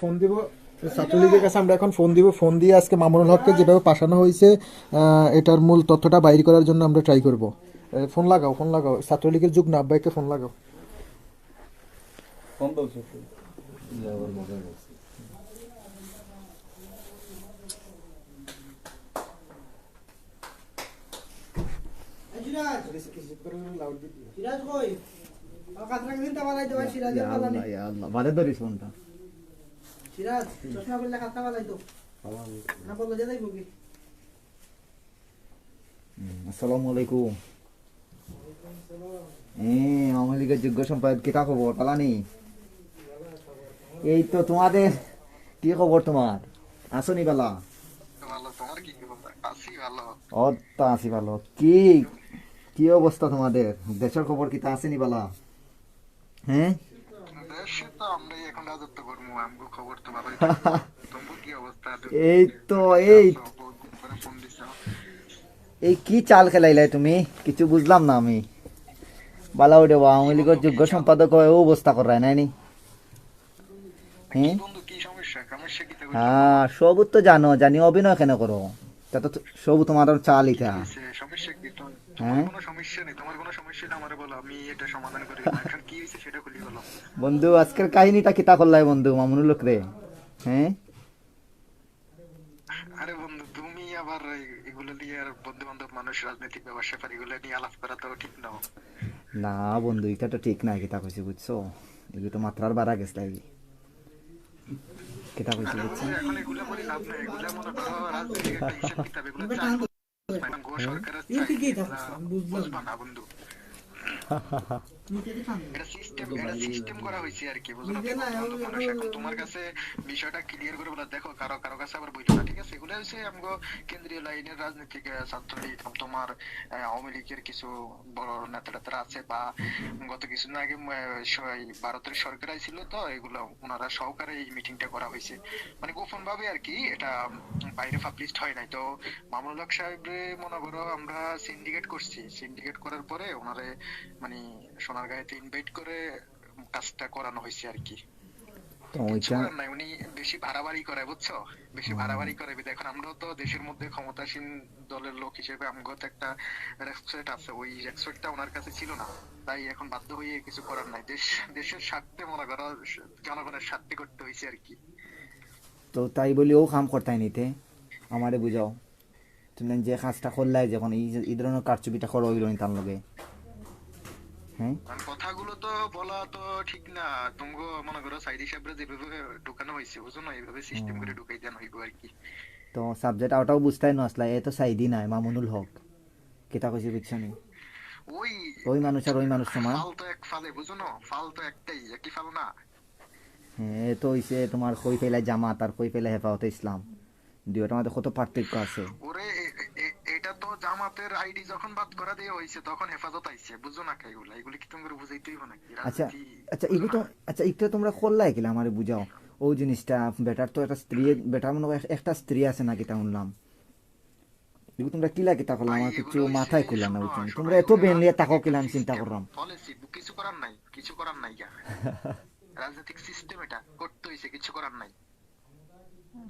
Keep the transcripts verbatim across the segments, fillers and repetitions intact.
ফোন দিব ছাত্রলীগের কাছে। আমরা এখন ফোন দিব। ফোন দিয়ে আজকে মামুনুল হককে যেভাবে পাঠানো হয়েছে, আহ, এটার মূল তথ্যটা বাইর করার জন্য আমরা ট্রাই করব। এ, ফোন লাগাও, ফোন লাগাও। ছাত্রলীগের যুগ্ম আহ্বায়ককে ফোন লাগাও। ফোন দাও, ছোট্ট। সিরাজ কই? ও, কাতরা দিন তা বালাই দেওয়া, সিরাজ ইয়া আল্লাহ, ইয়া আল্লাহ। বাদে ধরিস ফোনটা। সিরাজ, চশমা করলে খাতা বালাই তো। না বললো যে যাইব কি? হুম, আসসালামু আলাইকুম। হ্যাঁ, আওয়ামী লীগের যোগ্য সম্পাদক, কিতা খবর? পালানি? এই তো তোমাদের, কি খবর তোমার? আছো নি বালা? ভালো, তোমার কি খবর? আছি ভালো। ও, তা আছি ভালো। কি, কি অবস্থা তোমাদের? দেশের খবর কিতা আছে নি বালা? হ্যাঁ? দেশে তো আমরাই এখন রাজত্ব করবো, আমগো খবর তো ভালোই থাকবো। তোমার কি অবস্থা? এই তো, এই আছো, বহুত দিন পরে ফোন দিছো। এই কি চাল খেলাইলাই তুমি? কিছু বুঝলাম না আমি। বালা ওরে বা, আওয়ামী লীগের যোগ্য সম্পাদক হয়ে ও অবস্থা করায় নাইনি? কি হ্যাঁ? বন্ধু, কি সমস্যা? সমস্যা কি? হ্যাঁ, সবু তো জানো, জানি অভিনয় কেন করো? তা তো সবু তোমার চাল ইটা। কি হয়েছে? সমস্যা কি? তোমার, তোমার হ্যাঁ? কোনো সমস্যা নেই, তোমার কোনো সমস্যা নেই, আমারে বলো, আমি এটা সমাধান করে দিবো। এখন কি হয়েছে সেটা খুলি বলো। বন্ধু, আজকের কাহিনীটা কিতা করলাই বন্ধু, মামুনুল হক রে? হ্যাঁ? আরে বন্ধু, তুমি আবার এই, এগুলো নিয়ে আর বন্ধু বান্ধব মানুষ, রাজনৈতিক ব্যাপার স্যাপার এগুলো নিয়ে আলাপ করা তো ঠিক না। না বন্ধু, এটা তো ঠিক না, কিতা কইছি বুঝছো? এগুলো তো মাত্রার বাড়া গেছে লাগে। কিতা কইছি বুঝছো? এখন এগুলো বলে লাভ নাই, এগুলো মনে করো রাজনৈতিক একটা হিসাব কিতাব, এগুলো চাই। এখন গো সরকারের চাই, এগুলা বুঝবা না বন্ধু। এটা সিস্টেম, এটা সিস্টেম করা হয়েছে আর কি, বুঝো না? বন্ধু মানুষ, এখন তোমার কাছে বিষয়টা ক্লিয়ার করে বলা, দেখো, কারো কারো কাছে আবার বইলো না, ঠিক আছে? এগুলো হচ্ছে আমগো কেন্দ্রীয় লাইনের রাজনীতিক, আহ, ছাত্রলীগ, তারপর তোমার, আহ, আওয়ামী লীগের কিছু বড় নেতা টেতারা আছে, বা গত কিছুদিন আগে, আহ, স-, এই ভারতের সরকার আইছিল, তো এগুলো ওনারা সহকারে এই মিটিংটা করা হয়েছে, মানে গোপন ভাবে আর কি, এটা, উম, বাইরে পাবলিশড হয় নাই। তো মামুনুল হক সাহেবরে মনে করো আমরা সিন্ডিকেট করছি, সিন্ডিকেট করার পরে ওনারে মানে সোনারগাঁওতে ইনভাইট করে কাজটা করানো হয়েছে আর কি। তো কিচ্ছু ওইটা করার নাই, উনি বেশি বাড়াবাড়ি করে, বুঝছো? বেশি হুম। বাড়াবাড়ি করে। এখন আমরাও তো দেশের মধ্যে ক্ষমতাসীন দলের লোক হিসেবে আমগো তো একটা রেসপেক্ট আছে, ওই রেসপেক্টটা ওনার কাছে ছিল না, তাই এখন বাধ্য হয়ে কিছু করার নাই। দেশ, দেশের স্বার্থে মনে করো, জনগণের স্বার্থে করতে হয়েছে আর কি। তো তাই বলি ও কাম করতাই নিতে, আমারে বুঝাও। তুমি যে কাজটা করলাই, যখন এই যে, এই ধরনের কারচুপিটা করো, ওই রনি তার লগে, হ্যাঁ? আর কথাগুলো তো বলা তো ঠিক না। তুমগো মনে করো সাইদি সাহেবরে যেভাবে ঢুকানো হয়েছে, বুঝো না, এইভাবে সিস্টেম হুম। করে ঢুকাই দেন হইব আর কি। তো সাবজেক্ট আউটাও বুঝতাই না আসলে, এ তো সাইদি নাই, মামুনুল হক। কিতা কইছি বুঝছো নি? ওই ওই মানুষ আর ওই মানুষ সমান। ফাল তো এক ফালে, বুঝো না? ফাল তো একটাই, একই ফাল না? হ্যাঁ, এ তো হইছে তোমার কই ফেলা জামাত আর কই ফেলা হেফাজতে ইসলাম। দুইটার মধ্যে কত পার্থক্য আছে। ওরে, এ-, এ-, এ-, এটা তো জামাতের আইডি যখন বাদ করা দেওয়া হয়েছে, তখন হেফাজত আইছে, বুঝো না? এগুলা, এগুলি কি তুমি বুঝাইতে হইব নাকি? আচ্ছা, রাজনীতি আচ্ছা, বুঝো এগুলো তো, না? আচ্ছা, একটু তোমরা করলাই কিলা আমারে বুঝাও। ও জিনিসটা, বেটার তো একটা স্ত্রী, বেটার মনে হয় এক-, একটা স্ত্রী আছে নাকি তা শুনলাম। এগুলো তোমরা কিলা কিতা করলাম, আমার ভাই, কিছু এগুলো মাথায় হইছে খুললাম না, বুঝছো? তোমরা এত বেন লিয়া তাকো কিলা আমি চিন্তা করলাম। পলিসি, কিছু করার নাই, কিছু করার নাই গা। রাজনৈতিক সিস্টেম এটা, করতে হইছে, কিছু করার নাই।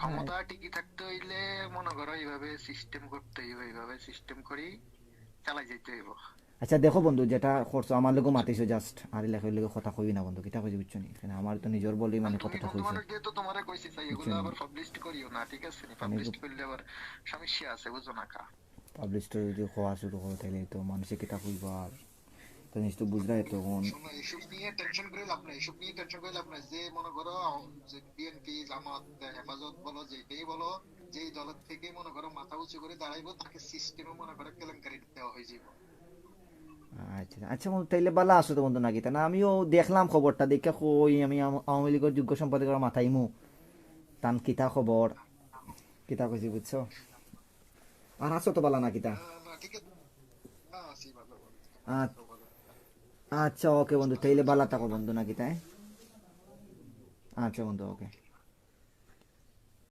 ক্ষমতা টিকে থাকতে হইলে মনে করো এইভাবে সিস্টেম করতে হইব, এইভাবে সিস্টেম করি চালাই যাইতে হইব। আচ্ছা দেখো বন্ধু, যেটা করছো আমার লগে মাতিছো জাস্ট, আর লেখা লগে কথা কইবি না বন্ধু, কিতা কইছি বুঝছো নি? কারণ আমার তো নিজের বলেই মানে তুমি কথাটা বন্ধু কইছি। মানুষ যেহেতু তোমারে কইছি, চাই এগুলো বুঝছো নি? আবার পাবলিশ করিও না, ঠিক আছে নি? মানে পাবলিশ করলে আবার সমস্যা আছে, বুঝো না কা? পাবলিশ যদি হওয়া শুরু করে, তাহলে তো মানুষে কিতা কইবা আর? তো জিনিস তো বুঝরাই তো এখন। শোনো, এসব নিয়ে টেনশন করে লাভ নাই, এসব নিয়ে টেনশন করে লাভ নাই। যে মনে করো, যে বিএনপি, জামাত, হেফাজত বলো, যেটাই বলো, যেই দলের থেকে মনে করো মাথা উঁচু করে দাঁড়াইবো, তাকে সিস্টেমে মনে করো কেলেঙ্কারি দেওয়া হয়ে যাবে। আচ্ছা, আচ্ছা বন্ধু, তাইলে ভালো আছো তো বন্ধু নাকি? তা না, আমিও দেখলাম খবরটা, দেখে কই আমি আম-, আওয়ামী লীগের যোগ্য সম্পাদকের মাথায় ইমু। তান কিতা খবর? কিতা কইছি বুঝছো? আর আছো তো বালা না কিতা? না, না, ঠিক আছে। না, আছি ভালো, ভালো। আ-, আচ্ছা, ওকে বন্ধু, তাইলে বালা থাকো বন্ধু নাকি তাই? আচ্ছা বন্ধু, ওকে।